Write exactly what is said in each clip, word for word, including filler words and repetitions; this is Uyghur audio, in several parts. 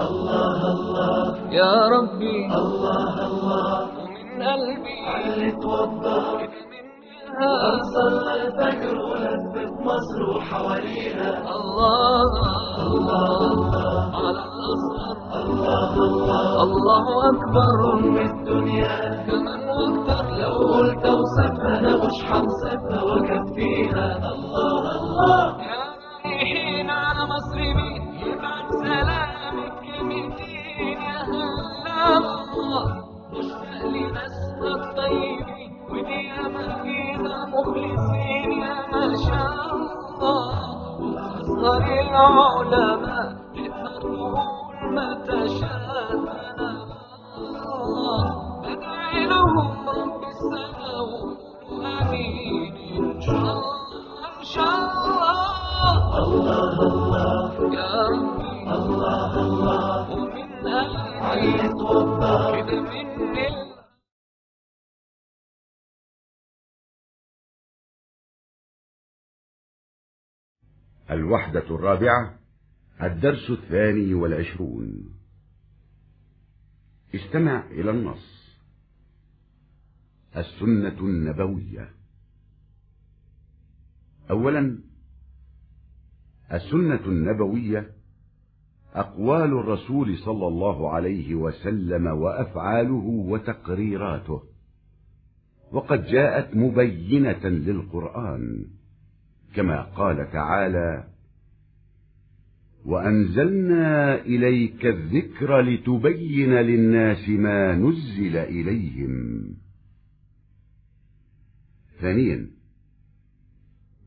الله الله يا ربي، الله الله، ومن قلبي علي توضى. أصلى الفجر ولف في مصر وحواليها. الله الله على الأزهر. الله الله، الله أكبر. أم الدنيا كمان أكتر. لو قلت أوصفها أنا مش هنصفها وأكفيها. الله الله. يا رايحين على مصر مين؟ يبعت سلامك لمين؟ يا هلا الله. مشتاق لناسنا الطيبين، ودي أمانينا مخلصين، يا ما شاء الله. وأصغر العلماء تقدر تقول ما تشاء الله. بدعي لهم رب السماوات. آمين إن شاء الله، إن شاء الله. الله الله يا ربي، الله الله. ومن قلبي علي توضى. كده من ال- الوحدة الرابعة، الدرس الثاني والعشرون. استمع إلى النص. السنة النبوية. أولا، السنة النبوية أقوال الرسول صلى الله عليه وسلم وأفعاله وتقريراته، وقد جاءت مبينة للقرآن، كما قال تعالى: "وأنزلنا إليك الذكر لتبين للناس ما نزل إليهم". ثانيا،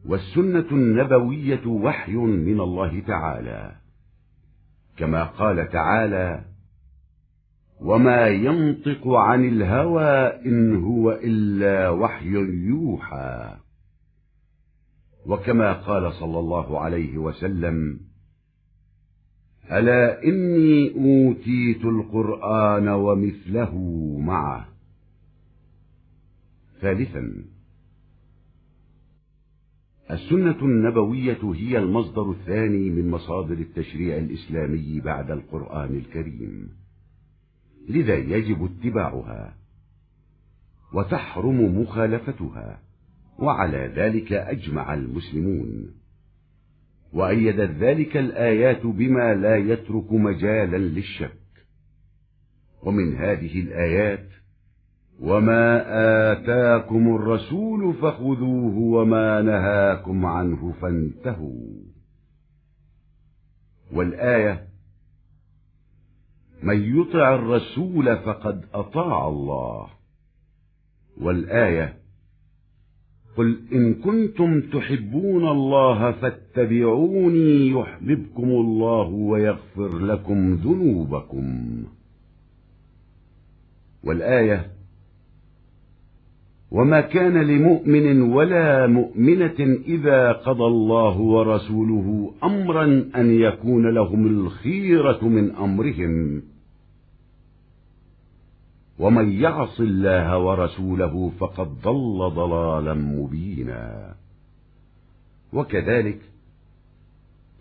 والسنة النبوية وحي من الله تعالى، كما قال تعالى: "وما ينطق عن الهوى إن هو إلا وحي يوحى". وكما قال صلى الله عليه وسلم: "ألا إني أوتيت القرآن ومثله معه". ثالثا، السنة النبوية هي المصدر الثاني من مصادر التشريع الإسلامي بعد القرآن الكريم، لذا يجب اتباعها وتحرم مخالفتها، وعلى ذلك أجمع المسلمون، وأيدت ذلك الآيات بما لا يترك مجالا للشك. ومن هذه الآيات: "وما آتاكم الرسول فخذوه وما نهاكم عنه فانتهوا". والآية: "من يطع الرسول فقد أطاع الله". والآية: "قل إن كنتم تحبون الله فاتبعوني يحببكم الله ويغفر لكم ذنوبكم". والآية: "وما كان لمؤمن ولا مؤمنة إذا قضى الله ورسوله أمرا أن يكون لهم الخيرة من أمرهم". ومن يعص الله ورسوله فقد ضل ضلالا مبينا. وكذلك: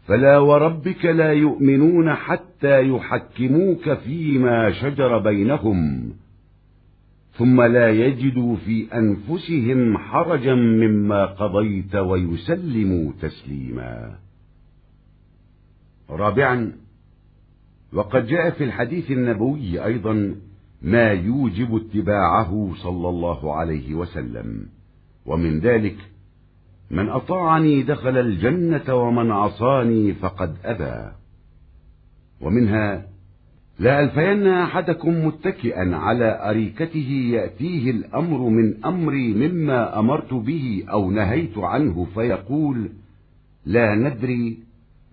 "فلا وربك لا يؤمنون حتى يحكموك فيما شجر بينهم ثم لا يجدوا في أنفسهم حرجا مما قضيت ويسلموا تسليما". رابعا، وقد جاء في الحديث النبوي أيضا ما يوجب اتباعه صلى الله عليه وسلم، ومن ذلك: "من أطاعني دخل الجنة ومن عصاني فقد أبى". ومنها: "لا ألفين أحدكم متكئا على أريكته يأتيه الأمر من أمري مما أمرت به أو نهيت عنه فيقول: لا ندري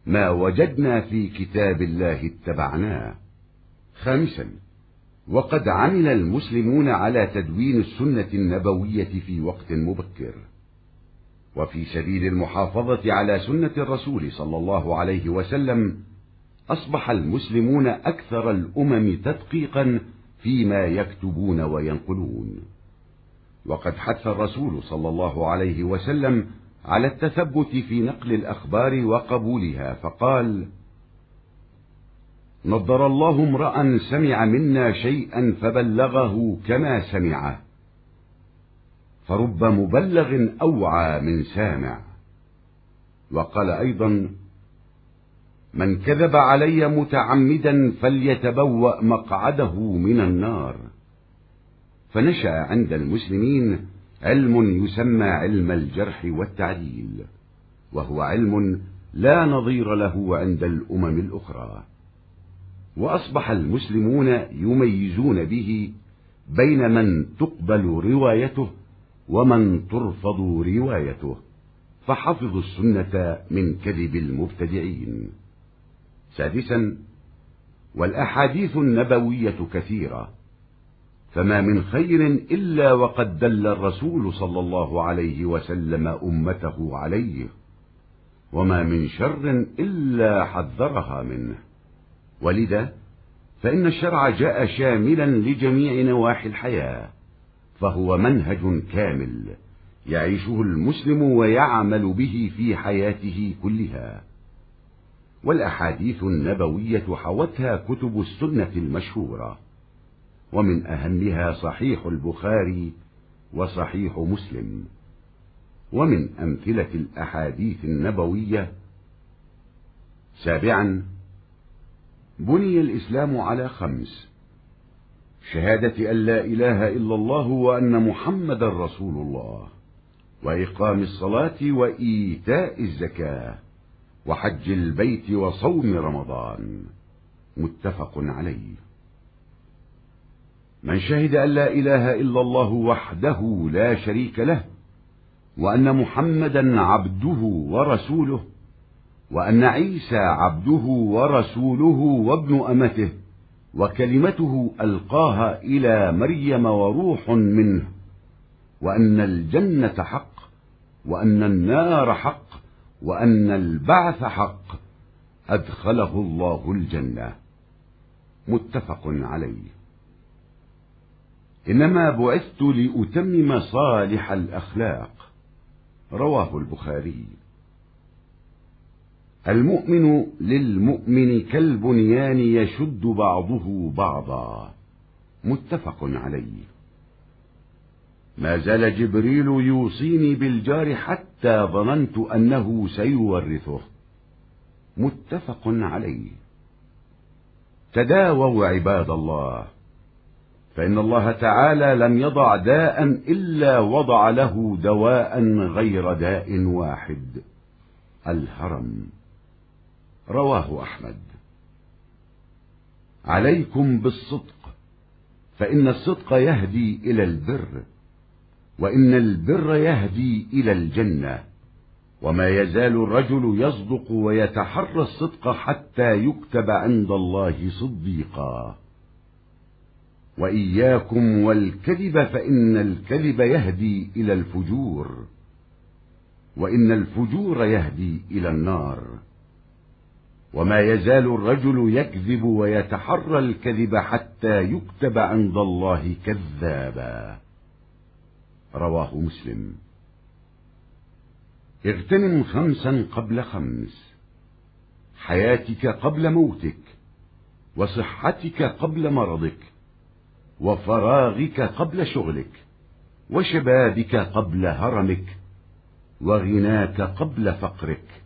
ما وجدنا في كتاب الله اتبعناه". خامسا، وقد عمل المسلمون على تدوين السنة النبوية في وقت مبكر، وفي سبيل المحافظة على سنة الرسول صلى الله عليه وسلم أصبح المسلمون أكثر الأمم تدقيقا فيما يكتبون وينقلون. وقد حث الرسول صلى الله عليه وسلم على التثبت في نقل الأخبار وقبولها، فقال: نضر الله امرأ سمع منا شيئا فبلغه كما سمعه، فرب مبلغ أوعى من سامع. وقال أيضا: من كذب علي متعمدا فليتبوأ مقعده من النار. فنشأ عند المسلمين علم يسمى علم الجرح والتعديل، وهو علم لا نظير له عند الأمم الأخرى. وأصبح المسلمون يميزون به بين من تقبل روايته ومن ترفض روايته، فحفظوا السنة من كذب المبتدعين. سادسا، والأحاديث النبوية كثيرة، فما من خير إلا وقد دل الرسول صلى الله عليه وسلم أمته عليه، وما من شر إلا حذرها منه. ولذا فإن الشرع جاء شاملا لجميع نواحي الحياة، فهو منهج كامل يعيشه المسلم ويعمل به في حياته كلها. والأحاديث النبوية حوتها كتب السنة المشهورة، ومن أهمها صحيح البخاري وصحيح مسلم. ومن أمثلة الأحاديث النبوية: سابعا، بني الإسلام على خمس: شهادة أن لا إله إلا الله وأن محمدا رسول الله، وإقام الصلاة وإيتاء الزكاة وحج البيت وصوم رمضان. متفق عليه. من شهد أن لا إله إلا الله وحده لا شريك له، وأن محمدا عبده ورسوله، وأن عيسى عبده ورسوله وابن أمته، وكلمته ألقاها إلى مريم وروح منه، وأن الجنة حق، وأن النار حق، وأن البعث حق، أدخله الله الجنة. متفق عليه. إنما بعثت لأتمم صالح الأخلاق. رواه البخاري. المؤمن للمؤمن كالبنيان يشد بعضه بعضا. متفق عليه. ما زال جبريل يوصيني بالجار حتى ظننت أنه سيورثه. متفق عليه. تداووا عباد الله، فإن الله تعالى لم يضع داء إلا وضع له دواء غير داء واحد: الهرم. رواه أحمد. عليكم بالصدق، فإن الصدق يهدي إلى البر، وإن البر يهدي إلى الجنة، وما يزال الرجل يصدق ويتحرى الصدق حتى يكتب عند الله صديقا. وإياكم والكذب، فإن الكذب يهدي إلى الفجور، وإن الفجور يهدي إلى النار. وما يزال الرجل يكذب ويتحرى الكذب حتى يكتب عند الله كذابا. رواه مسلم. اغتنم خمسا قبل خمس: حياتك قبل موتك، وصحتك قبل مرضك، وفراغك قبل شغلك، وشبابك قبل هرمك، وغناك قبل فقرك.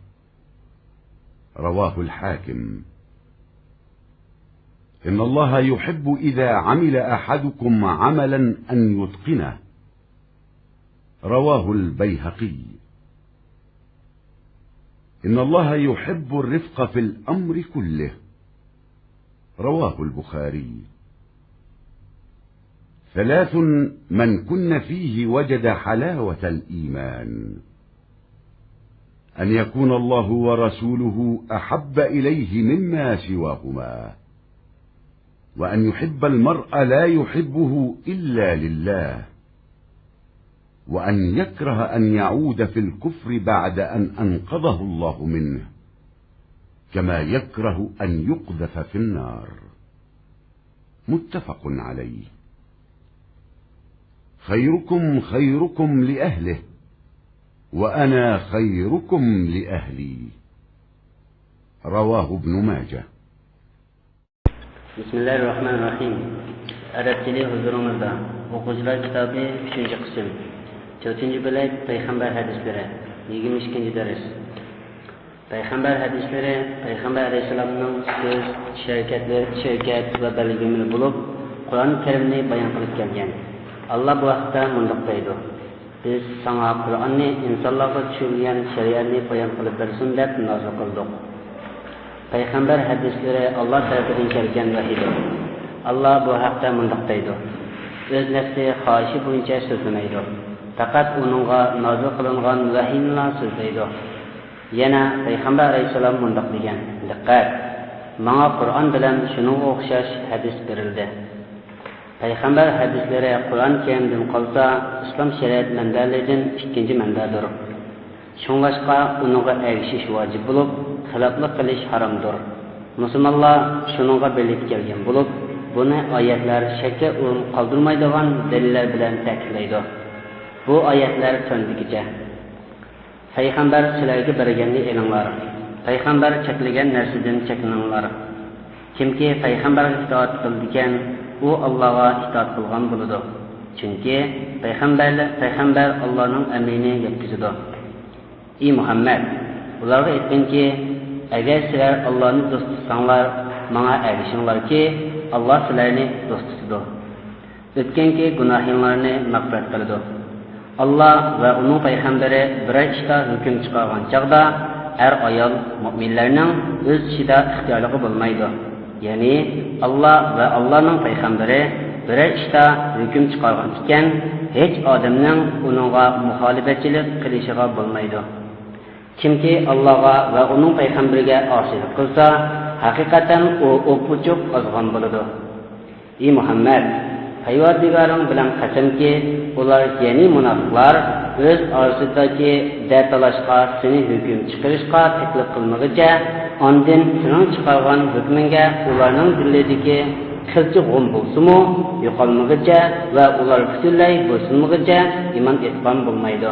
رواه الحاكم. إن الله يحب إذا عمل أحدكم عملا أن يتقنه. رواه البيهقي. إن الله يحب الرفق في الأمر كله. رواه البخاري. ثلاث من كن فيه وجد حلاوة الإيمان: أن يكون الله ورسوله أحب إليه مما سواهما، وأن يحب المرء لا يحبه إلا لله، وأن يكره أن يعود في الكفر بعد أن أنقذه الله منه، كما يكره أن يقذف في النار. متفق عليه. خيركم خيركم لأهله، وأنا خيركم لأهلي. رواه ابن ماجه. بىسمىللاھىررەھمانىررەھىم. ئەرەب تىلى ھۇزۇرىڭىزدا. ئوقۇغۇچىلار كىتابى، ئۈچىنچى قىسىم. تۆتىنچى بۆلەك، پەيغەمبەر ھەدىسلىرى. يىگىرمە ئىككىنچى دەرس. پەيغەمبەر ھەدىسلىرى پەيغەمبەر ئەلەيھىسسالامنىڭ سۆز، ئىش ھەرىكەتلىرى، ئىش ھەرىكەت ۋە بەلگىلىمىلىرى بولۇپ، قۇرئان كەرىمنى بايان قىلىپ كەلگەن. ئاللا بۇ ھەقتە مۇنداق دەيدۇ: بىز ساڭا قۇرئاننى ئىنسانلارغا چۈشۈرۈلگەن شەرىئەتنى بايان قىلىپ بەرسۇن دەپ نازىل قىلدۇق. پەيغەمبەر ھەدىسلىرى ئاللا تەرىپىدىن كەلگەن ۋەھىيدۇر. ئاللا بۇ ھەقتە مۇنداق دەيدۇ: ئۆز نەپسى خاھىشى بويىچە سۆزلىمەيدۇ. پەقەت ئۇنىڭغا نازىل قىلىنغان ۋەھىينىلا سۆزلەيدۇ. يەنە پەيغەمبەر ئەلەيھىسسالام مۇنداق دېگەن: دىققەت! ماڭا قۇرئان بىلەن شۇنىڭغا ئوخشاش ھەدىس بېرىلدى. پەيغەمبەر ھەدىسلىرى قۇرئان كەرىمدىن قالسا، ئىسلام شەرىئەت مەنبەلىرىدىن ئىككىنچى مەنبەدۇر. شۇڭلاشقا ئۇنىڭغا ئەگىشىش ۋاجىپ بولۇپ، خىلاپلىق قىلىش ھارامدۇر. مۇسۇلمانلار شۇنىڭغا بىرلىككە كەلگەن بولۇپ، بۇنى ئايەتلەر شەككە ئورۇن قالدۇرمايدىغان دەلىللەر بىلەن تەكىتلەيدۇ. بۇ ئايەتلەر تۆۋەندىكىچە: پەيغەمبەر سىلەرگە بەرگەننى ئېلىڭلار. پەيغەمبەر چەكلىگەن نەرسىدىن چەكلىنىڭلار. كىمكى پەيغەمبەرگە ئىتائەت قىلىدىكەن، ئۇ ئاللاغا ئىتائەت قىلغان بولىدۇ. چۈنكى پەيغەمبەر، پەيغەمبەر ئاللانىڭ ئەمرىنى يەتكۈزىدۇ. ئى مۇھەممەد، ئۇلارغا ئېيتقىنكى، ئەگەر سىلەر ئاللانى دوست تۇتساڭلار، ماڭا ئەگىشىڭلاركى، ئاللا سىلەرنى دوست تۇتىدۇ. ئۆتكەنكى گۇناھىڭلارنى مەغپىرەت قىلىدۇ. ئاللا ۋە ئۇنىڭ پەيغەمبىرى بىرەر ئىشتا ھۆكۈم چىقارغان چاغدا، ئەر-ئايال، مۆمىنلەرنىڭ ئۆز ئىچىدە ئىختىيارلىقى بولمايدۇ. يەنى، ئاللا ۋە ئاللانىڭ پەيغەمبىرى بىرەر ئىشتا ھۆكۈم چىقارغان ئىكەن، ھېچ ئادەمنىڭ ئۇنىڭغا مۇخالىپەتچىلىك قىلىشىغا بولمايدۇ. كىمكى ئاللاغا ۋە ئۇنىڭ پەيغەمبىرىگە ئاسىيلىق قىلسا، ھەقىقەتەن ئۇ ئوپئوچۇق ئازغان بولىدۇ. ئى مۇھەممەد، پەرۋەردىگارىڭ بىلەن قەسەمكى، ئۇلار، يەنى مۇناپىقلار، ئۆز ئارىسىدىكى دەتالاشقا، سېنى ھۆكۈم چىقىرىشقا تەكلىپ قىلمىغىچە، ئاندىن سېنىڭ چىقارغان ھۆكمۈڭگە ئۇلارنىڭ دىلىدىكى قىلچە غۇم بولسىمۇ يوقالمىغىچە ۋە ئۇلار پۈتۈنلەي بويسۇنمىغىچە ئىمان ئېيتقان بولمايدۇ.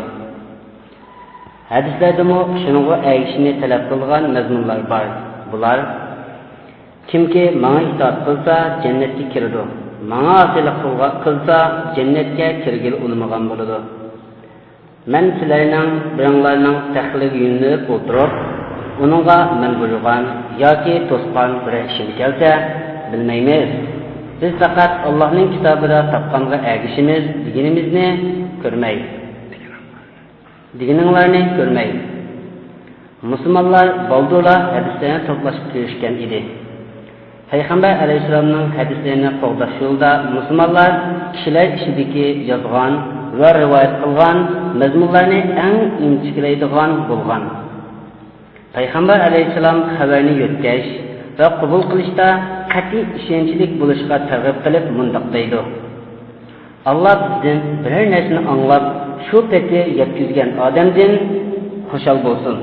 ھەدىسلەردىمۇ شۇنىڭغا ئەگىشىشنى تەلەپ قىلىدىغان مەزمۇنلار بار. بۇلار: كىمكى ماڭا ئىتائەت قىلسا، جەننەتكە كىرىدۇ، ماڭا ئاسىيلىق قىلغا-، قىلسا، جەننەتكە كىرگىلى ئۇنىمىغان بولىدۇ. مەن سىلەرنىڭ بىرىڭلارنىڭ تەخلىگە يۆلىنىپ ئولتۇرۇپ، ئۇنىڭغا مەن بۇيرۇغان ياكى توسقان بىرەر ئىشىم كەلسە، بىلمەيمىز. بىز پەقەت ئاللاھنىڭ كىتابىدا تاپقانغا ئەگىشىمىز دېگىنىمىزنى كۆرمەي. دېگىنىڭلارنى كۆرمەي. مۇسۇلمانلار بالدۇرلا ھەدىسلەرنى توپلاشقا كىرىشكەن ئىدى. پەيغەمبەر ئەلەيھىسسالامنىڭ ھەدىسلىرىنى قوغداش يولىدا مۇسۇلمانلار كىشىلەر ئىچىدىكى يازغان ۋە رىۋايەت قىلغان مەزمۇنلارنى ئەڭ ئىنچىكىلەيدىغان بولغان. پەيغەمبەر ئەلەيھىسسالام خەۋەرنى يۆتكەش ۋە قوبۇل قىلىشتا قەتئىي ئىشەنچلىك بولۇشقا تەرغىب قىلىپ مۇنداق دەيدۇ: ئاللا بىزدىن بىرەر نەرسىنى ئاڭلاپ، شۇ پېتى يەتكۈزگەن ئادەمدىن خۇشال بولسۇن.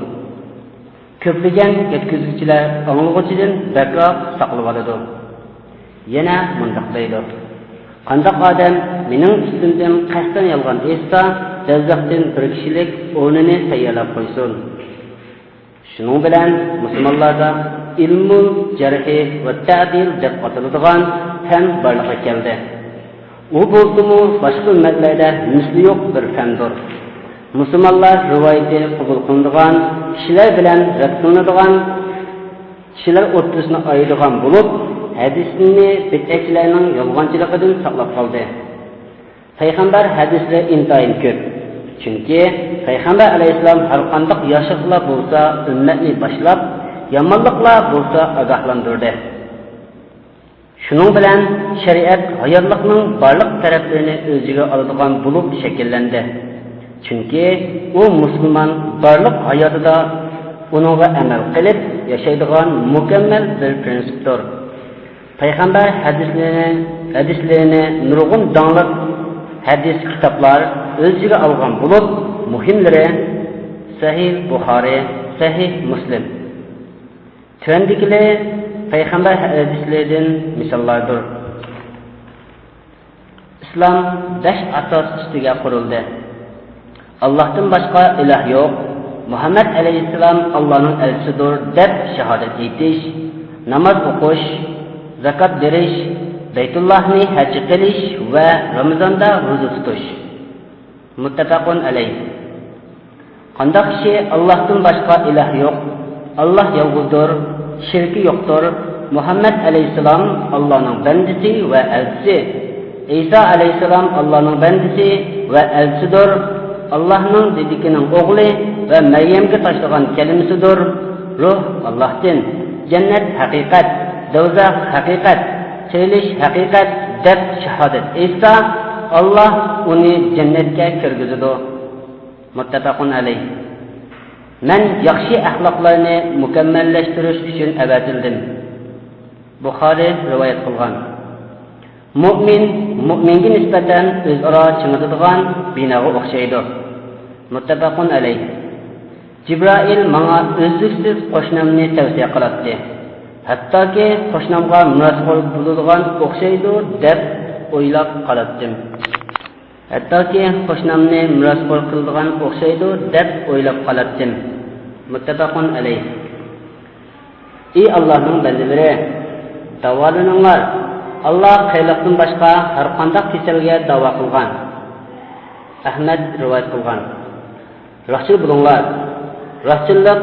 كۆپلىگەن يەتكۈزگۈچىلەر ئاڭلىغۇچىدىن بەكرەك ساقلىۋالىدۇ. يەنە مۇنداق دەيدۇ: قانداق ئادەم مېنىڭ ئۈستۈمدىن قەستەن يالغان ئېيتسا، دوزاختىن بىر كىشىلىك ئورنىنى تەييارلاپ قويسۇن. شۇنىڭ بىلەن مۇسۇلمانلاردا ئىلمۇل جەرھى ۋە تەدىل دەپ ئاتىلىدىغان پەن بارلىققا كەلدى. ئۇ بولسىمۇ باشقا ئۈممەتلەردە مىسلى يوق بىر پەندۇر. مۇسۇلمانلار رىۋايىتى قوبۇل قىلىنىدىغان كىشىلەر بىلەن رەت قىلىنىدىغان كىشىلەر ئوتتۇرىسىنى ئايرىدىغان بولۇپ، ھەدىسنى بىدئەتچىلەرنىڭ يالغانچىلىقىدىن ساقلاپ قالدى. پەيغەمبەر ھەدىسلىرى ئىنتايىن كۆپ. چۈنكى پەيغەمبەر ئەلەيھىسسالام ھەرقانداق ياشلىقلا بولسا ئۈممەتنى باشلاپ، يامانلىقلار بولسا ئاگاھلاندۇردى. شۇنىڭ بىلەن شەرىئەت ھاياتلىقنىڭ بارلىق تەرەپلىرىنى ئۆز ئىچىگە ئالىدىغان بولۇپ شەكىللەندى. چۈنكى ئۇ مۇسۇلمان بارلىق ھاياتىدا ئۇنىڭغا ئەمەل قىلىپ ياشايدىغان مۇكەممەل بىر پىرىنسىپتۇر. پەيغەمبەر ھەدىسلىرىنى، ھەدىسلىرىنى نۇرغۇن داڭلىق ھەدىس كىتابلار ئۆز ئىچىگە ئالغان بولۇپ، مۇھىملىرى سەھىھ بۇخارى، سەھىھ مۇسلىم. تۆۋەندىكىلەر پەيغەمبەر ھەدىسلىرىدىن مىساللاردۇر. ئىسلام بەش ئاساس ئۈستىگە قۇرۇلدى. ئاللاھتىن باشقا ئىلاھ يوق، مۇھەممەد ئەلەيھىسسالام ئاللانىڭ ئەلچىسىدۇر دەپ شاھادەت ئېيتىش، ناماز ئوقۇش، زاكات بېرىش، بەيتۇللاھنى ھەج قىلىش ۋە رامىزاندا روزا تۇتۇش. مۇتتەپەقۇن ئەلەيھ. قانداق كىشى ئاللاھتىن باشقا ئىلاھ يوق، ئاللاھ يالغۇزدۇر، شېرىكى يوقتۇر، مۇھەممەد ئەلەيھىسسالام ئاللانىڭ بەندىسى ۋە ئەلچىسى، ئەيسا ئەلەيھىسسالام ئاللانىڭ بەندىسى ۋە ئەلچىسىدۇر، ئاللاھنىڭ دېدىكىنىڭ ئوغلى ۋە مەريەمگە تاشلىغان كەلىمىسىدۇر، روھ ئاللاھتىن، جەننەت ھەقىقەت، دوزاخ ھەقىقەت، تىرىلىش ھەقىقەت دەپ شاھادەت ئېيتسا، ئاللاھ ئۇنى جەننەتكە كىرگۈزىدۇ. مۇتتەپەقۇن ئەلەيھ. مەن ياخشى ئەخلاقلارنى مۇكەممەللەشتۈرۈش ئۈچۈن ئەۋەتىلدىم. بۇخارى رىۋايەت قىلغان. مۇئمىن مۇئمىنگە نىسبەتەن ئۆزئارا چىڭىدىدىغان بىناغا ئوخشايدۇ. مۇتتەپەقۇن ئەلەيھ. جىبرائىل ماڭا ئۈزلۈكسىز قوشنامنى تەۋسىيە قىلاتتى. ھەتتاكى قوشنامغا مىراسخور بولىدىغان ئوخشايدۇ دەپ ئويلاپ قالاتتىم. ھەتتاكى قوشنامنى مىراسخور قىلىدىغان ئوخشايدۇ دەپ ئويلاپ قالاتتىم. مۇتتەپەقۇن ئەلەيھ. ئى ئاللاھنىڭ بەندىلىرى، داۋالىنىڭلار. ئاللاھ خەيرلىقتىن باشقا ھەرقانداق كېسەلگە داۋا قىلغان. ئەھمەد رىۋايەت قىلغان. راستچىل بولۇڭلار. راستچىللىق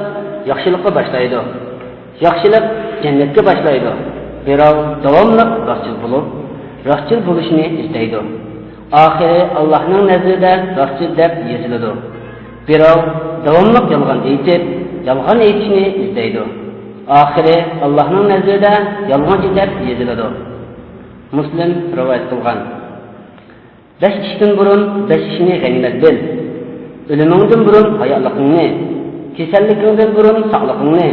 ياخشىلىققا باشلايدۇ. ياخشىلىق جەننەتكە باشلايدۇ. بىراۋ داۋاملىق راستچىل بولۇپ، راستچىل بولۇشنى ئىزدەيدۇ. ئاخىرى ئاللاھنىڭ نەزىرىدە راستچىل دەپ يېزىلىدۇ. بىراۋ داۋاملىق يالغان ئېيتىپ، يالغان ئېيتىشنى ئىزدەيدۇ. ئاخىرى ئاللاھنىڭ نەزىرىدە يالغانچى دەپ يېزىلىدۇ. مۇسلىم رىۋايەت قىلغان. بەش ئىشتىن بۇرۇن بەش ئىشنى غەنىيمەت بىل. ئۆلۈمۈڭدىن بۇرۇن ھاياتلىقىڭنى، كېسەللىكىڭدىن بۇرۇن ساقلىقىڭنى،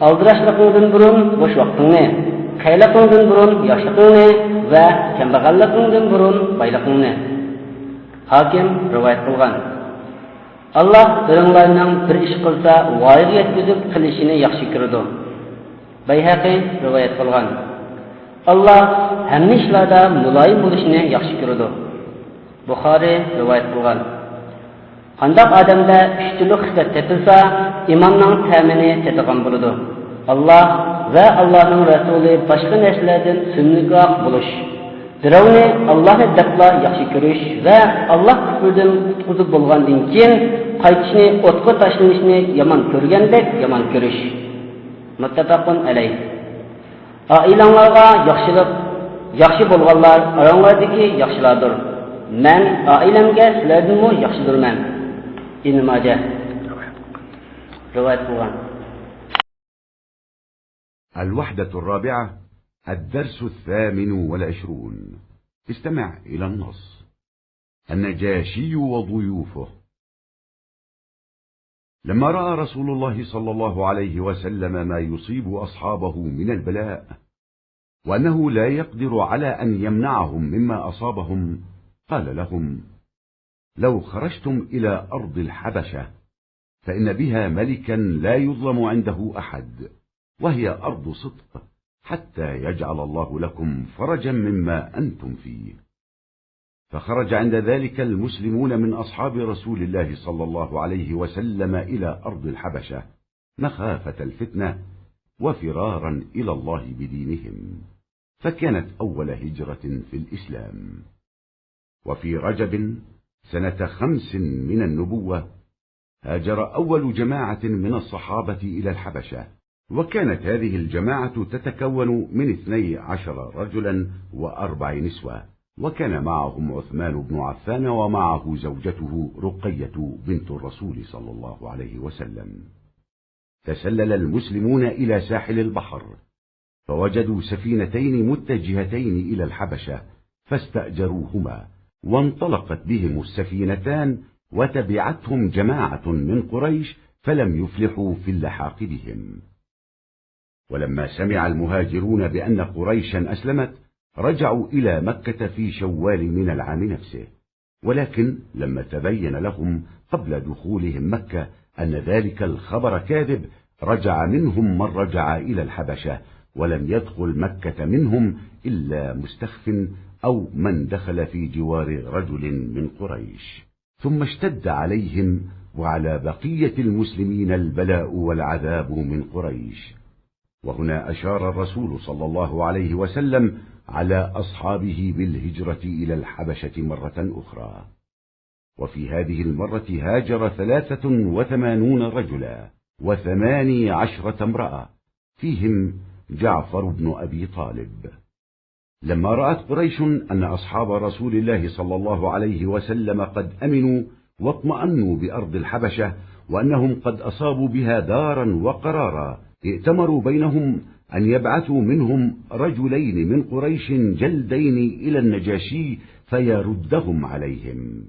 ئالدىراشلىقىڭدىن بۇرۇن بوش ۋاقتىڭنى، قېرىلىقىڭدىن بۇرۇن ياشلىقىڭنى ۋە كەمبەغەللىكىڭدىن بۇرۇن بايلىقىڭنى. ھاكىم رىۋايەت قىلغان. ئاللاھ بىرىڭلارنىڭ بىر ئىش قىلسا ۋايىغا يەتكۈزۈپ قىلىشىنى ياخشى كۆرىدۇ. بەيھەقى رىۋايەت قىلغان. ئاللاھ ھەممە ئىشلاردا مۇلايىم بولۇشنى ياخشى كۆرىدۇ. بۇخارى رىۋايەت قىلغان. قانداق ئادەمدە ئۈچ تۈرلۈك خىسلەت تېپىلسا، ئىماننىڭ تەمىنى تېتىغان بولىدۇ. ئاللاھ ۋە ئاللاھنىڭ رەسۇلى باشقا نەرسىلەردىن سۆيۈملۈكراق بولۇش. بىراۋنى ئاللاھنى دەپلا ياخشى كۆرۈش ۋە ئاللاھ كۈفرىدىن قۇتقۇزۇپ بولغاندىن كېيىن قايتىشنى، ئوتقا تاشلىنىشنى يامان كۆرگەندەك يامان كۆرۈش. مۇتتەپەقۇن ئەلەيھ. ئائىلەڭلارغا ياخشىلىق، ياخشى بولغانلار ئاراڭلاردىكى ياخشىلاردۇر. مەن ئائىلەمگە سىلەردىنمۇ ياخشىدۇرمەن. ئىبن ماجە رىۋايەت قىلغان. الوحدة الرابعة، الدرس الثامن والعشرون. استمع إلى النص. النجاشي وضيوفه. لما رأى رسول الله صلى الله عليه وسلم ما يصيب أصحابه من البلاء، وأنه لا يقدر على أن يمنعهم مما أصابهم، قال لهم: لو خرجتم إلى أرض الحبشة، فإن بها ملكا لا يظلم عنده أحد، وهي أرض صدق، حتى يجعل الله لكم فرجا مما أنتم فيه. فخرج عند ذلك المسلمون من أصحاب رسول الله صلى الله عليه وسلم إلى أرض الحبشة مخافة الفتنة وفرارا إلى الله بدينهم، فكانت أول هجرة في الإسلام. وفي رجب سنة خمس من النبوة هاجر أول جماعة من الصحابة إلى الحبشة، وكانت هذه الجماعة تتكون من اثني عشر رجلا وأربع نسوة، وكان معهم عثمان بن عفان ومعه زوجته رقية بنت الرسول صلى الله عليه وسلم. تسلل المسلمون إلى ساحل البحر، فوجدوا سفينتين متجهتين إلى الحبشة، فاستأجروهما، وانطلقت بهم السفينتان، وتبعتهم جماعة من قريش، فلم يفلحوا في اللحاق بهم. ولما سمع المهاجرون بأن قريشا أسلمت، رجعوا إلى مكة في شوال من العام نفسه، ولكن لما تبين لهم قبل دخولهم مكة أن ذلك الخبر كاذب، رجع منهم من رجع إلى الحبشة، ولم يدخل مكة منهم إلا مستخف أو من دخل في جوار رجل من قريش. ثم اشتد عليهم وعلى بقية المسلمين البلاء والعذاب من قريش. وهنا أشار الرسول صلى الله عليه وسلم على أصحابه بالهجرة إلى الحبشة مرة أخرى. وفي هذه المرة هاجر ثلاثة وثمانون رجلا و18 امرأة، فيهم جعفر بن أبي طالب. لما رأت قريش أن أصحاب رسول الله صلى الله عليه وسلم قد أمنوا واطمأنوا بأرض الحبشة، وأنهم قد أصابوا بها دارا وقرارا، ائتمروا بينهم أن يبعثوا منهم رجلين من قريش جلدين إلى النجاشي فيردهم عليهم،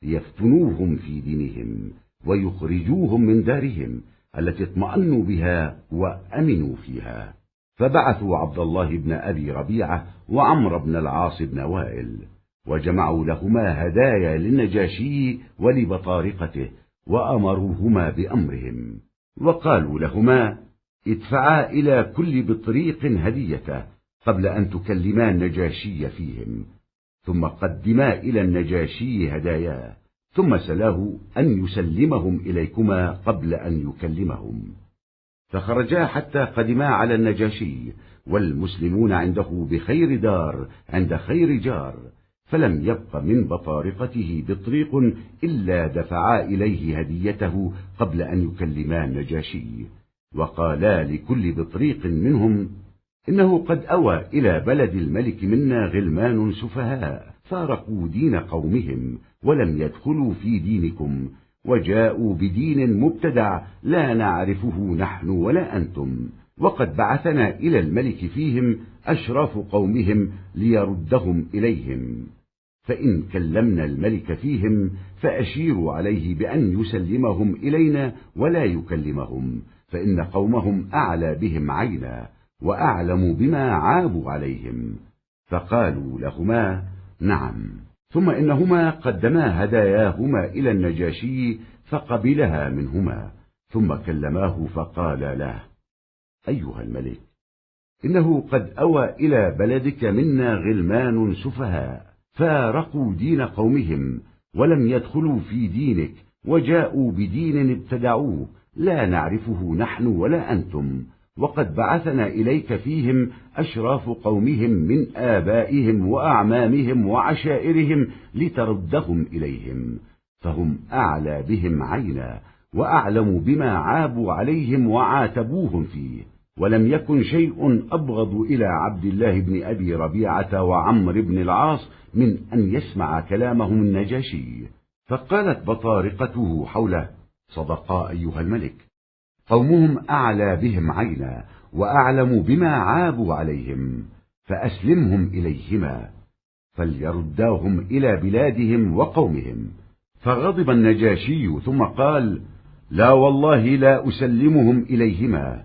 ليفتنوهم في دينهم ويخرجوهم من دارهم التي اطمأنوا بها وأمنوا فيها. فبعثوا عبد الله بن أبي ربيعة وعمرو بن العاص بن وائل، وجمعوا لهما هدايا للنجاشي ولبطارقته، وأمروهما بأمرهم، وقالوا لهما: ادفعا إلى كل بطريق هديته قبل أن تكلما النجاشي فيهم، ثم قدما إلى النجاشي هداياه، ثم سلاه أن يسلمهم إليكما قبل أن يكلمهم. فخرجا حتى قدما على النجاشي، والمسلمون عنده بخير دار عند خير جار، فلم يبق من بطارقته بطريق إلا دفعا إليه هديته قبل أن يكلما النجاشي، وقالا لكل بطريق منهم: إنه قد أوى إلى بلد الملك منا غلمان سفهاء فارقوا دين قومهم ولم يدخلوا في دينكم، وجاءوا بدين مبتدع لا نعرفه نحن ولا أنتم، وقد بعثنا إلى الملك فيهم أشراف قومهم ليردهم إليهم، فإن كلمنا الملك فيهم فأشيروا عليه بأن يسلمهم إلينا ولا يكلمهم، فإن قومهم أعلى بهم عينا وأعلم بما عابوا عليهم. فقالوا لهما: نعم. ثم إنهما قدما هداياهما إلى النجاشي فقبلها منهما، ثم كلماه فقالا له: أيها الملك، إنه قد أوى إلى بلدك منا غلمان سفهاء فارقوا دين قومهم ولم يدخلوا في دينك، وجاءوا بدين ابتدعوه لا نعرفه نحن ولا أنتم، وقد بعثنا إليك فيهم أشراف قومهم من آبائهم وأعمامهم وعشائرهم لتردهم إليهم، فهم أعلى بهم عينا وأعلم بما عابوا عليهم وعاتبوهم فيه، ولم يكن شيء أبغض إلى عبد الله بن أبي ربيعة وعمرو بن العاص من أن يسمع كلامهم النجاشي. فقالت بطارقته حوله: صدقا أيها الملك، قومهم أعلى بهم عينا وأعلم بما عابوا عليهم، فأسلمهم إليهما فليرداهم إلى بلادهم وقومهم. فغضب النجاشي ثم قال: لا والله لا أسلمهم إليهما،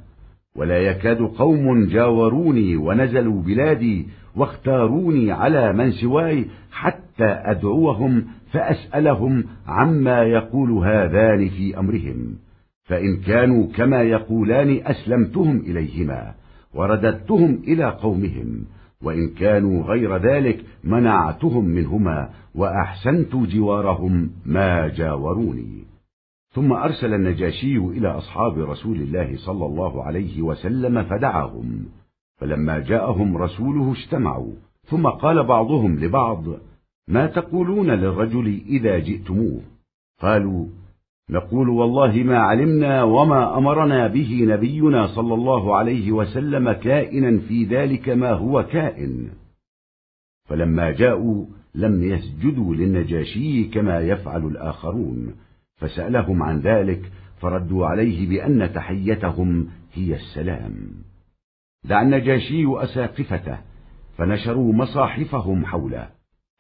ولا يكاد قوم جاوروني ونزلوا بلادي واختاروني على من سواي حتى أدعوهم فأسألهم عما يقول هذان في أمرهم، فإن كانوا كما يقولان أسلمتهم إليهما ورددتهم إلى قومهم، وإن كانوا غير ذلك منعتهم منهما وأحسنت جوارهم ما جاوروني. ثم أرسل النجاشي إلى أصحاب رسول الله صلى الله عليه وسلم فدعاهم، فلما جاءهم رسوله اجتمعوا، ثم قال بعضهم لبعض: ما تقولون للرجل إذا جئتموه؟ قالوا: نقول والله ما علمنا وما أمرنا به نبينا صلى الله عليه وسلم كائنا في ذلك ما هو كائن. فلما جاءوا لم يسجدوا للنجاشي كما يفعل الآخرون، فسألهم عن ذلك فردوا عليه بأن تحيتهم هي السلام. دعا النجاشي أساقفته فنشروا مصاحفهم حوله،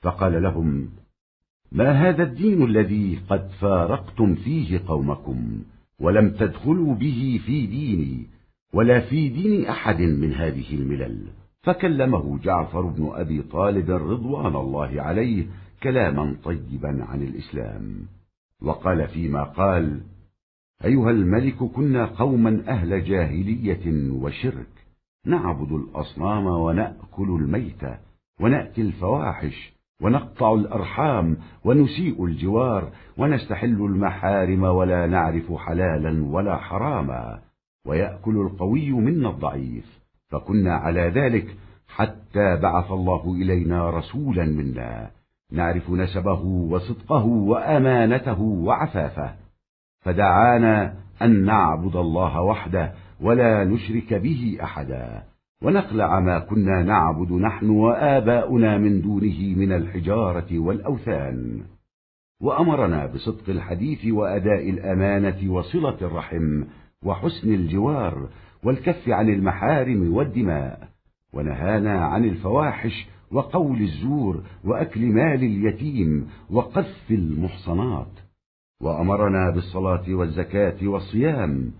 فقال لهم: ما هذا الدين الذي قد فارقتم فيه قومكم ولم تدخلوا به في ديني ولا في دين أحد من هذه الملل؟ فكلمه جعفر بن أبي طالب رضوان الله عليه كلاما طيبا عن الإسلام، وقال فيما قال: أيها الملك، كنا قوما أهل جاهلية وشرك، نعبد الأصنام ونأكل الميتة ونأتي الفواحش ونقطع الأرحام ونسيء الجوار ونستحل المحارم ولا نعرف حلالا ولا حراما، ويأكل القوي منا الضعيف، فكنا على ذلك حتى بعث الله إلينا رسولا منا نعرف نسبه وصدقه وأمانته وعفافه، فدعانا أن نعبد الله وحده ولا نشرك به أحدا، ونخلع ما كنا نعبد نحن وآباؤنا من دونه من الحجارة والأوثان. وأمرنا بصدق الحديث وأداء الأمانة وصلة الرحم وحسن الجوار والكف عن المحارم والدماء، ونهانا عن الفواحش وقول الزور وأكل مال اليتيم وقذف المحصنات، وأمرنا بالصلاة والزكاة والصيام،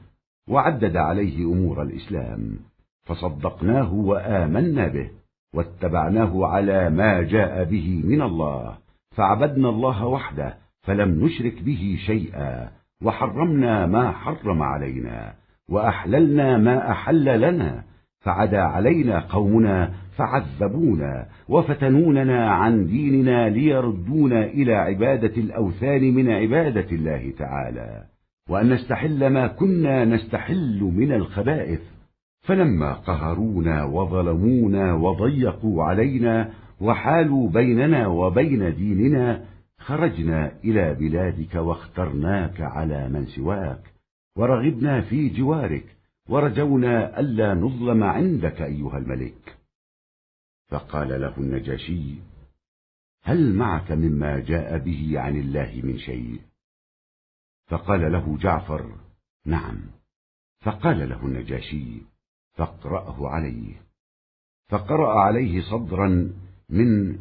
وعدد عليه أمور الإسلام، فصدقناه وآمنا به، واتبعناه على ما جاء به من الله، فعبدنا الله وحده، فلم نشرك به شيئا، وحرمنا ما حرم علينا، وأحللنا ما أحل لنا، فعدا علينا قومنا فعذبونا وفتنوننا عن ديننا ليردونا إلى عبادة الأوثان من عبادة الله تعالى، وأن نستحل ما كنا نستحل من الخبائث. فلما قهرونا وظلمونا وضيقوا علينا وحالوا بيننا وبين ديننا، خرجنا إلى بلادك واخترناك على من سواك، ورغبنا في جوارك، ورجونا ألا نظلم عندك أيها الملك. فقال له النجاشي: هل معك مما جاء به عن الله من شيء؟ فقال له جعفر: نعم. فقال له النجاشي: فاقرأه عليه. فقرأ عليه صدرا من